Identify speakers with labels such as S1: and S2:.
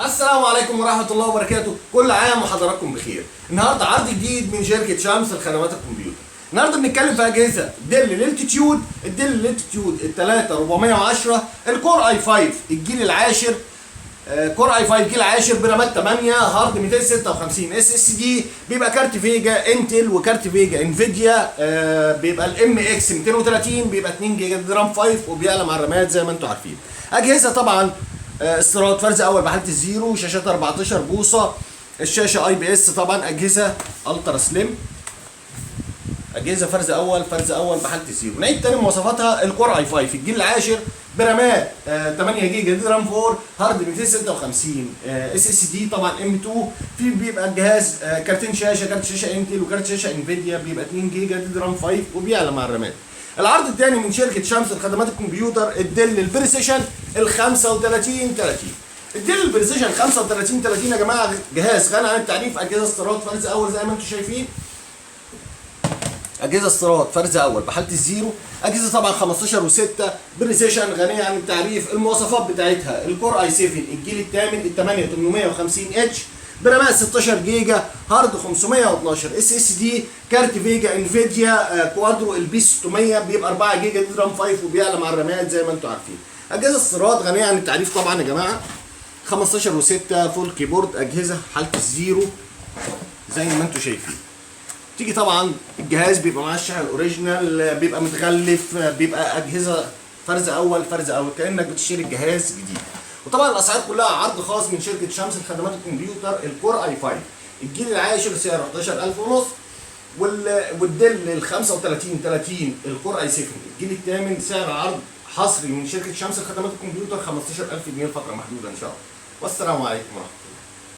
S1: السلام عليكم ورحمة الله وبركاته، كل عام وحضراتكم بخير. النهارده عرض جديد من شركة شمس لخدمات الكمبيوتر. النهارده بنتكلم في أجهزة Dell Latitude، ال Dell Latitude ال 3410، ال Core i5 الجيل العاشر، Core i5 جيل عاشر برامات 8، hard 256 SSD، بيبقى كارت VGA Intel وكارت VGA Nvidia، بيبقى ال MX 230، بيبقى 2 جيجا RAM 5 وبيعلى مع الرامات زي ما انتم عارفين. اجهزة طبعا استيراد فرز اول بحاله ال zero، شاشات 14 بوصه، الشاشة IPS، طبعا اجهزة ultra slim، اجهزة فرز اول، فرز اول بحاله ال zero. نعيد تاني مواصفاتها: ال Core i5 الجيل العاشر برامات 8 جيجا DRAM 4، hard 256 SSD، طبعا M2. في بيبقى الجهاز كارتين شاشه، كارت شاشة Intel وكارت شاشة Nvidia، بيبقى 2 جيجا DRAM 5 وبيعلى مع الرامات. العرض الثاني من شركة شمس لخدمات الكمبيوتر، ال Dell ال Precision ال 35 30. ال Dell ال Precision 35 30 يا جماعة جهاز غني عن التعريف، اجهزة استيراد فرز اول زي ما انتم شايفين، اجهزة استيراد فرز اول بحاله ال zero، اجهزة طبعا 15 و6 Precision غنية عن التعريف. المواصفات بتاعتها ال Core i7 الجيل الثامن، ال 8850 H، برامات 16 جيجا، hard 512 SSD، كارت VGA Nvidia Quadro ال B 600، بيبقى 4 جيجا DRAM 5 وبيعلى مع الرامات زي ما انتم عارفين. اجهزة استيراد غنية عن التعريف طبعا يا جماعه، 15 و6 full keyboard، اجهزة حاله ال zero زي ما انتم شايفين. تيجي طبعا الجهاز بيبقى معاه الشاحن ال original، بيبقى متغلف، بيبقى اجهزة فرز اول، فرز اول كانك بتشتري الجهاز جديد. وطبعا الاسعار كلها عرض خاص من شركة شمس لخدمات الكمبيوتر. ال Core i5 الجيل العاشر سعره 11000 ونص، وال Dell ال 35 30 ال Core i7 الجيل الثامن سعر عرض حصري من شركة شمس لخدمات الكمبيوتر 15000 جنيه لفترة محدودة ان شاء الله. والسلام عليكم ورحمة الله.